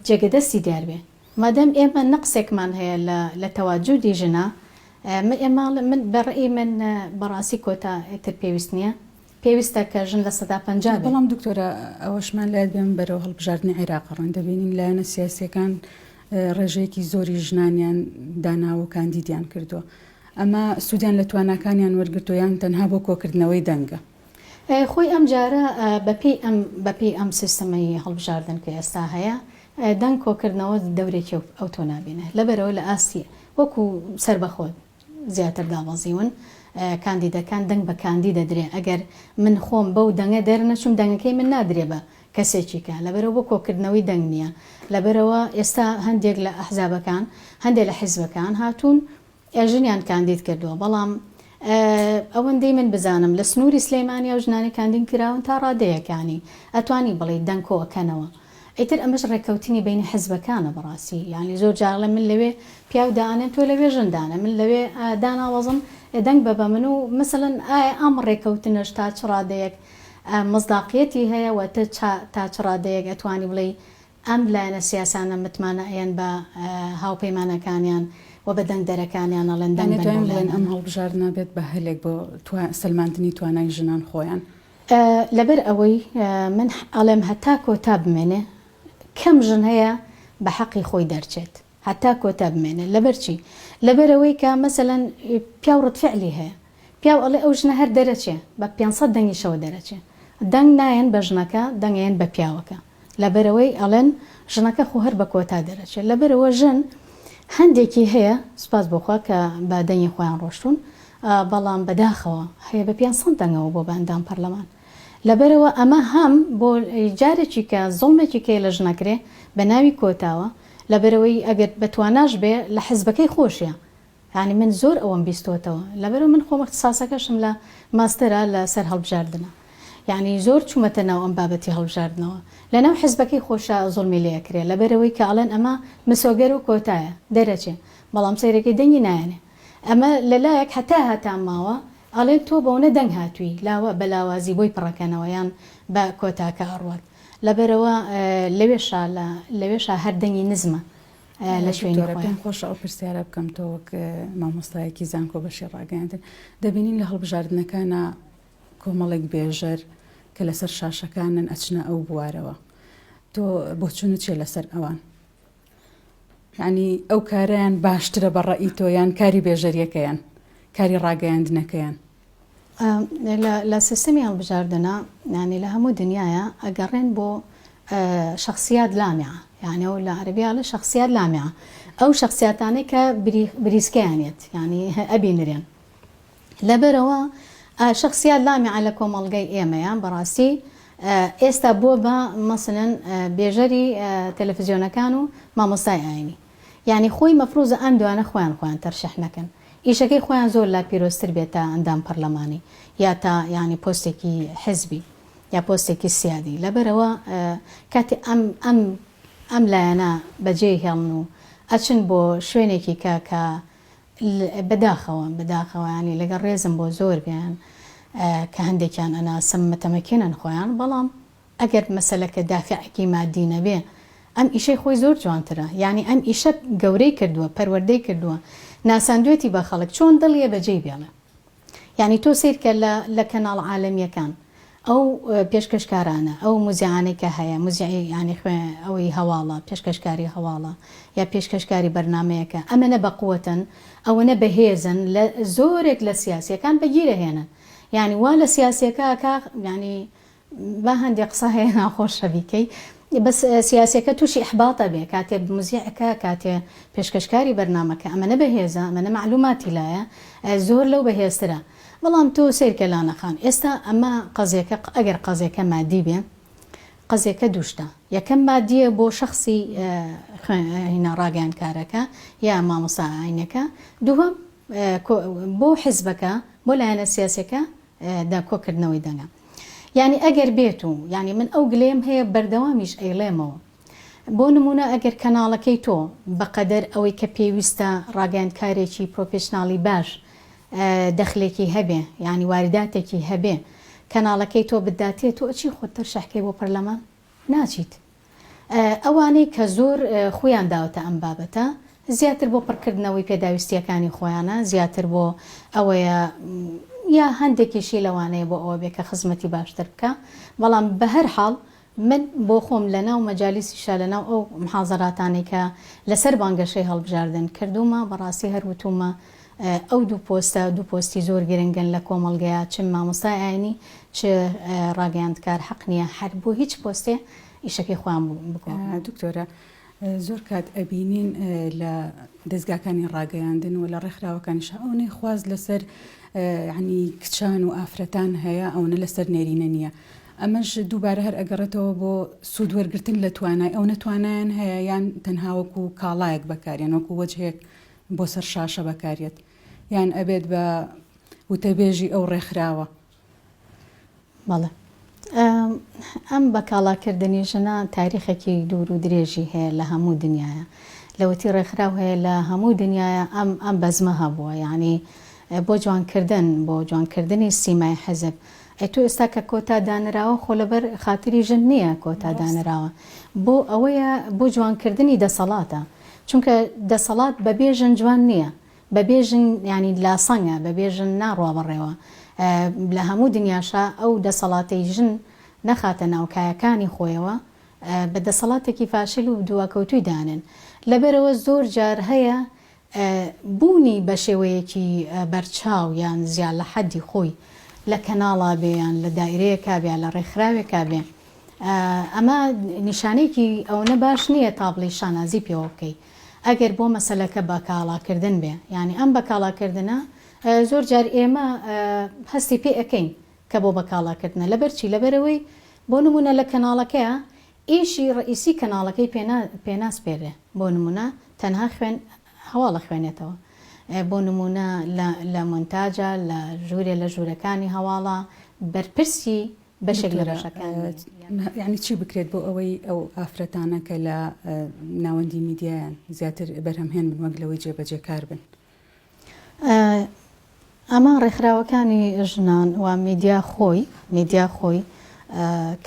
جێگە دەستی دیار بێ مادام ئێمە نەقسێکمان هەیە لە لە تەواجودی ژنا من ئێمە من بە ڕەئی من بەڕاستی کۆتا ئیتر پێویست نییە پێویستە کە ژن 50% بێ. بەڵام دکتۆرە ئەوەشمان لایت بێ من بەرەو هەڵبژاردنی عێراق ئەڕۆین دەبینین لایەنە سیاسیەکان ڕێژەیەکی زۆری ژنانیان داناوە و کاندیدیان کردووە ئەمە سوودیان لە تواناکانیان وەرگرتووە یان تەنها بۆ کۆکردنەوەی دەنگە؟ خۆی ئەم جارە بەپێی ئەم بەپێی ئەم سیستەمەی هەڵبژاردن کە ئێستا هەیە دەنگ کۆکردنەوە دەورێکی ئەوتۆ نابینێ لەبەرئەوە لە ئاستی وەکو سەربەخۆ زیاتر دابەزیون کاندیدەکان دەنگ بە کاندید دەدرێ ئەگەر من خۆم بەو دەنگە دەرنەچوم دەنگەکەی من نادرێ بە. کەسێکی کە، لەبەرئەوە بۆ کۆکردنەوەی دەنگ نییە، لەبەرئەوە ئێستا هەندێک لە ئەحزابەکان، هەندێک لە حیزبەکان هاتوون ژنیان کاندید کردووە، بەڵام ئەوەندەی من بزانم لە سنووری سلێمانی ئەو ژنانەی کاندید کراون تا ڕادەیەک یانی ئەتوانی بڵێی دەنگ کۆ ئەکەنەوە. ئیتر ئەمەش ڕێککەوتنی بەینی حزبەکانە بەڕاستی یانی زۆر جار ئەڵێن من لەوێ پیاو دائەنێم تۆ لەوێ ژن دانێ من لەوێ داناوەزم دەنگ بە بە من و مەسەلەن ئایا ئەم ڕێککەوتنەش تا چ ڕادەیەک مزداقیەتی هەیە و تا چ ڕادەیەک ئەتوانی بڵێی ئەم لایەنە سیاسانە متمانە ئەیەن بە هاوپەیمانەکانیان و بە دەنگدەرەکانیان ئەڵێن دەنگ یانی بەن بەو ئەتوانین بڵێین ئەم لایەنانە؟ هەڵبژاردنە بێت بە هەلێک بۆ سەلماندنی توانای ژنان خۆیان؟ لەبەر ئەوەی من ئەڵێم هەتا کۆتا بمێنێ کەم ژن هەیە بە حەقی خۆی دەرچێت هەتا کۆتا بمێنێ لەبەر چی لەبەر ئەوەی کە مەسەلەن پیاو ڕەد فعلی هەیە پیاو ئەڵێ ئەو ژنە هەر دەرەچێ بە 500 دەنگیشەوە دەرەچێ دەنگ نایەن بە ژنەکە دەنگ ئەیەن بە پیاوەکە لەبەرئەوەی ئەڵێن ژنەکە خۆ هەر بە کۆتا دەرەچێت لەبەرئەوە ژن هەندێکی هەیە سوپاس بۆ خوا کە بە دەنگی خۆیان ڕۆشتوون بەڵام بەداخەوە هەیە بە 500 دەنگەوە بۆ بە ئەندام پەرلەمان لەبەرئەوە ئەمە هەم بۆ جارێکی کە زوڵمێکی کەی لە ژنەکرێ بە ناوی کۆتاوە لەبەرئەوەی ئەگەر بەتواناش بێ لە حزبەکەی خۆشیە یانی من زۆر ئەوەم بیستۆتەوە لەبەرئەوە من خۆم اختصاصەکەشم لە ماستەرە لە سەر هەڵبژاردنە یانی زۆر چومەتە ناو ئەم بابەتی هەڵبژاردنەوە لە ناو حزبەکەی خۆشا زوڵمی لێ ئەکرێ لەبەرئەوەی کە ئەڵێن ئەمە مسۆگەر و کۆتایە دەرەچێ بەڵام سەیرەکەی دەنگی نایەنێ ئەمە لە لایەک هەتا هەتا ماوە ئەڵێن تۆ بەونە دەنگ هاتووی لاوە بە لاوازی بۆی پڕەکەنەوە یان بە کۆتاکە ئەڕوات لەبەرئەوە لەوێشا لە لەوێشا هەر دەنگی نزمە لە شوێنی دکتۆرە خۆیان. پێم خۆشە ئەو پرسیارە بکەم تۆ وەک مامۆستایەکی زانکۆ بەشی ڕاگەیاندن دەبینین لە هەڵبژاردنەکانا کۆمەڵێک بێژەر کە لەسەر شاشەکانن ئەچنە ئەو بوارەوە تۆ بۆچونت چیە لەسەر ئەوان یعنی ئەو کارەیان باشترە بە ڕەئی تۆ یان کاری بێژەریەکەیان کاری ڕاگەیاندنەکەیان؟ لە سیستەمی هەڵبژاردنا یانی لە هەموو دنیایا ئەگەڕێن بۆ شخصیات لامعە یانی ئەو لە عەرەبی ئەڵێ شخصیات لامعە ئەو شخصیاتانەی کە بریسکەیان یەت یانی ئەبینرێن لەبەرەوە شخصیات لامعە لە کۆمەڵگەی ئێمەیە بەڕاستی ئێستا بووە بە مەسەلەن بێژەری تەلەفزیۆنەکان و مامۆستای ئاینی یانی خۆی مەفروزە ئەم دوانە خۆیان خۆیان تەرشیح نەکەن ئیشەکەی خۆیان زۆر لا پیرۆزتر بێت تا ئەندام پەرلەمانی یا تا یانی پۆستێکی حزبی یا پۆستێکی سیادی لەبەرئەوە کاتێ ئەم ئەم ئەم لایەنە بەجێی هێڵن و ئەچن بۆ شوێنێکی کە کە بەداخەوە بەداخەوە یانی لەگەڵ ڕێزم بۆ زۆر بیان کە هەندێکیان ئەناسم متەمەکینن خۆیان بەڵام ئەگەر مەسەلەکە دافعێکی مادی نەبێ ئەم ئیشەی خۆی زۆر جوانترە یانی ئەم ئیشە گەورەی کردووە پەروەردەی کردووە ناساندوێتی بە خەڵک چۆن دڵیە بەجێی بێڵێ یانی تۆ سەیرکە لە لە کەناڵ عالەمیەکان ئەو پێشکەشکارانە ئەو موزیعانەی کە هەیە موزیعی یانی خوێ ئەوەی هەواڵە پێشکەشکاری هەواڵە یا پێشکەشکاری بەرنامەیەکە ئەمەنە بەقوەتن ئەوەنە بەهێزن لە زۆرێک لە سیاسیەکان بەگیرەهێنن یانی وا لە سیاسیەکە ئەکا یانی با هەندێ قسە هەیە ناخۆشە بیکەی بەس سیاسیەکە توشی ئیحباط ئەبێ کاتێ موزیعەکە کاتێ پێشکەشکاری بەرنامەکە ئەمەنە بەهێزە ئەمەنە مەعلوماتی لایە زۆر لەو بەهێزترە بەڵام تۆ سەیرکە لانە خان ئێستا ئەمە قەزیەکە ئەگەر قەزیەکە مادی بێ قەزیەکە دووشتە یەکەم مادیە بۆ شخصی هینا ڕاگەیاندکارەکە یا مامۆستا ئاینەکە دووهەم بۆ حزبەکە بۆ لایەنە سیاسەکە دە کۆکردنەوەی دەنگە یانی ئەگەر بێت و یانی من ئەو گلەیەم هەیە بەردەوامیش ئەیڵێمەوە بۆ نمونە ئەگەر کەناڵەکەی تۆ بەقەدەر ئەوەی کە پێویستە ڕاگەیاندکارێکی پرۆفیشناڵی باش دەخلێکی هەبێ یانی واریداتێکی هەبێ کەناڵەکەی تۆ بداتێ تۆ ئەچی خۆت تەرشەحکەی بۆ پەرلەمان ناچیت ئەوانەی کە زۆر خوویان داوەتە ئەم بابەتە، زیاتر بۆ پڕکردنەوەی پێداویستییەکانی خۆیانە، زیاتر بۆ ئەوەیە یا هەندێکیشی لەوانەیە بۆ ئەوە بێ کە خزمەتی باشتر بکا، بەڵام بە هەر حاڵ من بۆ خۆم لە ناو مەجالیسیشا لە ناو ئەو محازەراتانەی کە لە سەر بانگەشەی هەڵبژاردن کردوومە بەڕاستی هەر وتوومە ئەو دوو پۆستە دوو پۆستی زۆر گرنگن لە کۆمەڵگەیا چ مامۆستای ئاینی چ ڕاگەیاندکار حەق نییە هەر بۆ هیچ پۆستێ ئیشەکەی خۆیان بگۆڕن. دکتۆرە زۆر کات ئەبینین لە دەزگاکانی ڕاگەیاندن و لە ڕێکخراوەکانیشا ئەونەی خواست لەسەر یانی کچان و ئافرەتان هەیە ئەونە لەسەر نێرینە نییە. ئەمەش دووبارە هەر ئەگەڕێتەوە بۆ سوود وەرگرتن لە توانای ئەو نەتوانایان هەیە یان تەنها وەکو کاڵایەک بەکاریان وەکو وەجهێک بۆ سەر شاشە بەکاریەت یان ئەبێت بە وتەبێژی ئەو ڕێکخراوە. بەڵێ ئەم بەکاڵاکردنی ژنە تاریخێکی دوور و درێژی هەیە لە هەموو دنیاە لەوەتی ڕێکخراو هەیە لە هەموو دنیاە ئەم ئەم بەزمە هەبووە یعنی بۆ جوانکردن بۆ جوانکردنی سیمای حەزب ئەی تۆ ئێستا کە کۆتا دانراوە خۆ لەبەر خاتری ژن نییە کۆتا دانراوە بۆ ئەوەیە بۆ جوانکردنی دەسەڵاتە چونکە دەسەڵات بەبێ ژن جوان نییە بەبێ ژن یانی لاسەنگە بەبێ ژن ناڕوا بەڕێوە لە هەموو دنیاشا ئەو دەسەڵاتەی ژن نەخاتە ناو کایەکانی خۆیەوە بە دەسەڵاتێکی فاشل و دواکەوتووی دانێن لەبەرئەوە زۆر جار هەیە بوونی بە شێوەیەکی بەرچاو یان زیا لە حەدی خۆی لە کەناڵا بێ یان لە دایرەیەکا بێ یان لە ڕێکخراوێکا بێ ئەمە نیشانەیەکی ئەوەنە باش نییە تا بڵێی شانازی پێوە بکەی ئەگەر بۆ مەسەلەکە بەکاڵاکردن بێ یانی ئەم بەکاڵاکردنە زۆر جار ئێمە هەستی پێ ئەکەین کە بۆ بەکاڵاکردنە لەبەر چی لەبەرئەوەی بۆ نمونە لە کەناڵەکەیا ئیشی ڕئیسی کەناڵەکەی پێ ناسپێرێ بۆ نمونە تەنها خوێن هەواڵ ئەخوێنێتەوە بۆ نمونە لە لە مۆنتاجا لە ژوورێ لە ژوورەکانی هەواڵا بەرپرسی بەشێک لە دکتۆرە بەشەکانی یانی چی بکرێت بۆ ئەوەی ئەو ئافرەتانە کە لە ناوەندی میدیایان زیاتر بەرهەمهێن بن وەک لەوەی جێبەجێکار بن؟ ئەمە ڕێکخراوەکانی ژنان و میدیا خۆی میدیا خۆی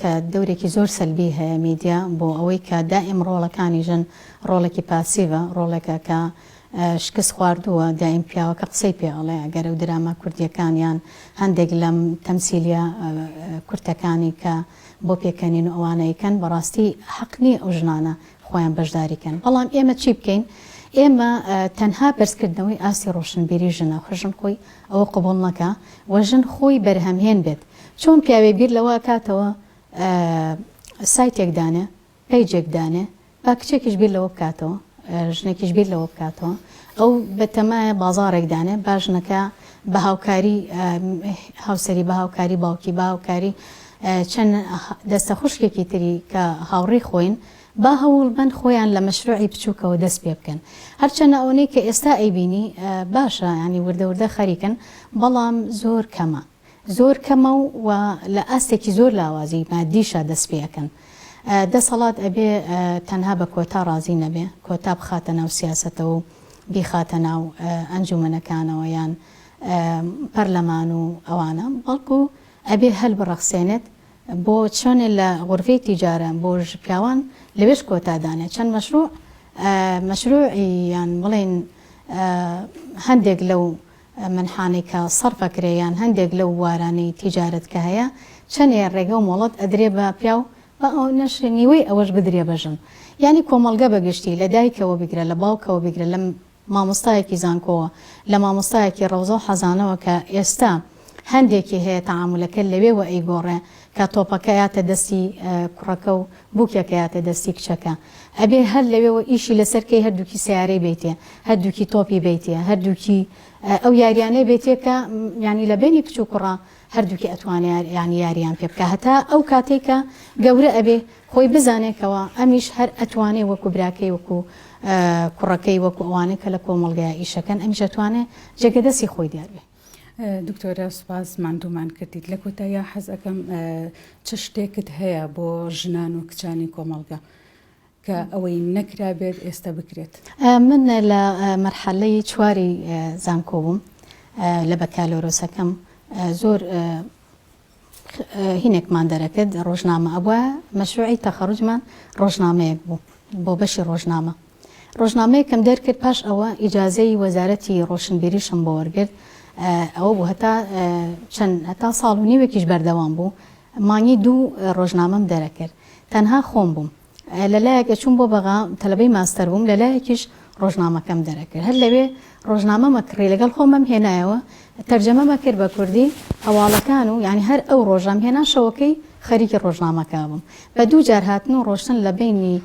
کە دەورێکی زۆر سەلبی هەیە میدیا بۆ ئەوەی کە دائیم ڕۆڵەکانی ژن ڕۆڵێکی پاسیڤە ڕۆڵێکە کە شکست خواردووە دایم پیاوەکە قسەی پێ ئەڵێ ئەگەر ئەو دراما کوردیەکان یان هەندێک لەم تەمسیلیە کورتەکانی کە بۆ پێکەنین و ئەوانە ئەیکەن بەڕاستی حەق نییە ئەو ژنانە خۆیان بەشداری کەن بەڵام ئێمە چی بکەین ئێمە تەنها بەرزکردنەوەی ئاستی ڕۆشنبیری ژنە ژن خۆی ئەوە قبوڵ نەکا و ژن خۆی بەرهەمهێن بێت چۆن پیاوێ بیر لەوە ئەکاتەوە سایتێک دانێ پەیجێک دانێ با کچێکیش بیر لەوە بکاتەوە، ژنێکیش بیر لەوە بکاتەوە، ئەو بەتەمایە بازاڕێک دانێ، با ژنەکە بە هاوکاری هاوسەری، بە هاوکاری باوکی، بە هاوکاری چەند دەستە خوشکێکی تری کە هاوڕێی خۆین، با هەوڵ بەن خۆیان لە مەشروعی بچووکەوە دەست پێ بکەن. هەرچەندە ئەوەنەی کە ئێستا ئەیبینی باشە، یانی وردە وردە خەریکن، بەڵام زۆر کەمە. زۆر کەمە و لە ئاستێکی زۆر لاوازی مادیشا دەست پێ ئەکەن. دەسەڵات ئەبێ تەنها بە کۆتا ڕازی نەبێ، کۆتا بخاتە ناو سیاسەتەوە و بیخاتە ناو ئەنجومەنەکانەوە یان پەرلەمان و ئەوانە، بەڵکو ئەبێ هەل بڕەخسێنێت بۆ چۆنێ لە غورفەی تیجارە بۆ پیاوان لەوێش کۆتا دانێ چەند مەشروع مەشروعی یان بڵێین هەندێک لەو مەنحانەی کە سەرف ئەکرێ یان هەندێک لەو بوارانەی تیجارەت کە هەیە چەنێ ڕێگە و مۆڵەت ئەدرێ بە پیاو با ئەوەنەش نیوەی ئەوەش بدرێ بە ژن یانی کۆمەڵگە بە گشتی لە دایکەوە بگرە لە باوکەوە بگرە لە مامۆستایەکی زانکۆوە لە مامۆستایەکی ڕەوزە و حەزانەوە کە ئێستا هەندێکی هەیە تەعامولەکە لەوێوە ئەیگۆڕێ کە تۆپەکە یاتە دەستی کوڕەکە و بوکێکە یاتە دەستی کچەکە ئەبێ هەر لەوێوە ئیشی لەسەر کەی هەردووکی سەیارەی بەیتێ هەردووکی تۆپی بەیتێ هەردووکی ئەو یاریانەی بێتێ کە یانی لە بەینی کچ و کوڕا هەردووکی ئەتوانێ یانی یاریان پێ بکا هەتا ئەو کاتەی کە گەورە ئەبێ خۆی بزانێ کەوا ئەمیش هەر ئەتوانێ وەکو براکەی وەکو کوڕەکەی وەکو ئەوانەی کە لە کۆمەڵگەیا ئیشەکەن ئەمیش ئەتوانێ جێگە دەستی خۆی دیار بێ. دکتۆرە سوپاس ماندوومان کردیت لە کۆتاییا حەز ئەکەم چ شتێکت هەیە بۆ ژنان و کچانی کۆمەڵگە کە ئەوەی نەکرابێت ئێستا بکرێت؟ من لە مەرحەلەی چواری زانکۆ بووم لە بەکالۆرۆسەکەم زۆر هینێکمان دەرەکرد ڕۆژنامە ئەبوایە مەشروعی تەخەڕوجمان ڕۆژنامەیەک بوو بۆ بەشی ڕۆژنامە ڕۆژنامەیەکم دەرکرد پاش ئەوە ئیجازەی وەزارەتی ڕۆشنبیریشم بۆ وەرگرت ئەوە بوو هەتا چەند هەتا ساڵ و نیوێکیش بەردەوام بوو مانگی دوو ڕۆژنامەم دەرەکرد تەنها خۆم بووم لە لایەک ئەچووم بۆ بەغا تەلەبەی ماستەر بووم لە لایەکیش ڕۆژنامەکەم دەرەکرد هەر لەوێ ڕۆژنامەمە کڕی لەگەڵ خۆمم هێنایەوە تەرجەمەمە کرد بە کوردی هەواڵەکان و یانی هەر ئەو ڕۆژەم هێنا شەوەکەی خەریکی ڕۆژنامەکە بووم بە دوو جار هاتن و ڕۆشتن لە بەینی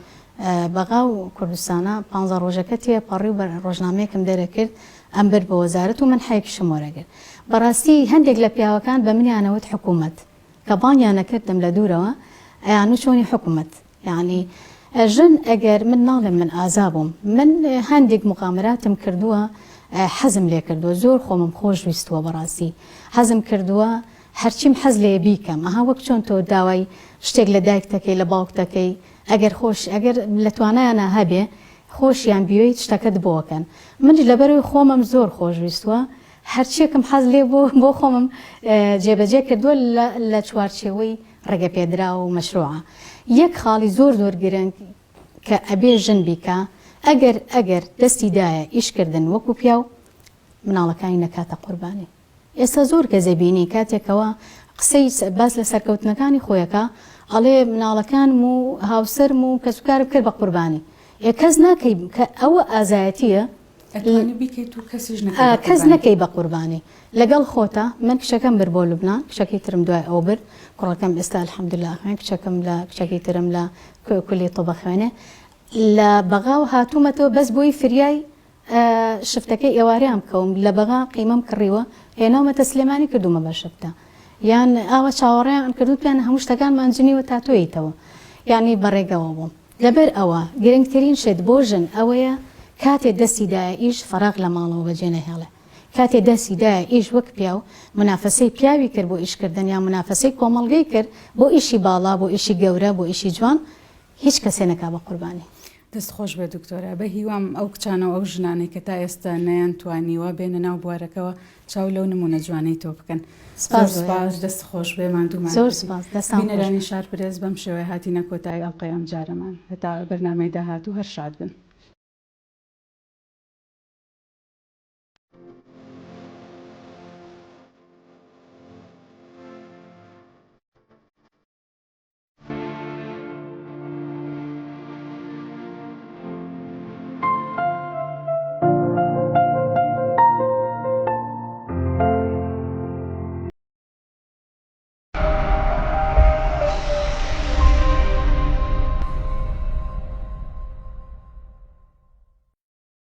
بەغا و کوردستانە پانزە ڕۆژەکە تێپەڕی و بە ڕۆژنامەیەکم دەرەکرد ئەم برد بۆ وەزارەت و من حەیەکیشم وەرەگرت بەڕاستی هەندێک لە پیاوەکان بە منیانەوت حکوومەت. کە بانگیان ئەکردم لە دوورەوە ئەیانوو چۆنی حکومەت یانی ژن ئەگەر من ناڵێم من ئازا بووم من هەندێک مقامراتم کردووە حەزم لێ کردووە زۆر خۆمم خۆش ویستووە بەڕاستی حەزم کردووە هەرچیم حەز لێ بیکەم ئەها وەک چۆن تۆ داوای شتێک لە دایکتەکەی لە باوکتەکەی ئەگەر خۆش ئەگەر لە توانایانە هەبێ خۆشیان بیویت شتەکەت بۆکەن منیش لەبەرەوەی خۆمم زۆر خۆش ویستووە هەرچیەکم حەز لێ بوو بۆ خۆمم جێبەجێ کردووە لە چوارچێوەی ڕێگەپێدراو و مەشروعە. یەک خاڵی زۆر زۆر گرنگ کە ئەبێ ژن بیکا ئەگەر ئەگەر دەستی دایە ئیش کردن وەکو پیاو مناڵەکانی نەکاتە قوربانی. ئێستا زۆر کەس ئەبینی کاتێکەوە قسەی باس لە سەرکەوتنەکانی خۆیەکا ئەڵێ مناڵەکانم و هاوسەرم و کەسوکارم کرد بە قوربانی. ئێ کەس ناکەی کە ئەوە ئازایەتیە؟ ئەتوانی بیکەیت و کەسیش نەکەی بە کەس نەکەی بە قوربانی لەگەڵ خۆتا من کچەکەم برد بۆ لوبنان کچەکەی ترم دوای ئەو برد کوڕەکەم ئێستا الحمدللە ئەخوێن کچەکەم لە کچەکەی ترم لە کولی طب ئەخوێنێ لە بەغاوە هاتوومەتەوە بەس بۆی فریای شفتەکەی ئێوارەیان بکەوم لە بەغا قیمەم کڕیوە هێناومەتە سلێمانی کردومە بە شفتە یان ئاوا چاوەڕێیان کردو پێیان هەموو شتەکانمان جنیوە تا تۆیتەوە یانی بەڕێگەوە بووم لەبەر ئەوە گرنگترین شت بۆ ژن ئەوەیە کاتێ دەستی دایە ئیش فەراغ لە ماڵەوە بەجێ نەهێڵێ. کاتێ دەستی دایە ئیش وەک پیاو مونافەسەی پیاوی کرد بۆ ئیش کردن یان مونافەسەی کۆمەڵگەی کرد بۆ ئیشی باڵا بۆ ئیشی گەورە بۆ ئیشی جوان هیچ کەسێ نەکا بە قوربانی. دەست خۆش بێت دکتۆرە. بە هیوام ئەو کچانە و ئەو ژنانەی کە تا ئێستا نەیان توانیوە بێنە ناو بوارەکەوە چاو لەو نمونە جوانەی تۆ بکەن. زۆر سپاس دەست خۆش بێ ماندوومان زۆر سپاس دەستان خۆش. بینەرانی شار پرێس بەم شێوەیە هاتینە کۆتایی ئەڵقەی ئەمجارەمان. هەتا بەرنامەی داهاتوو هەر شاد بن.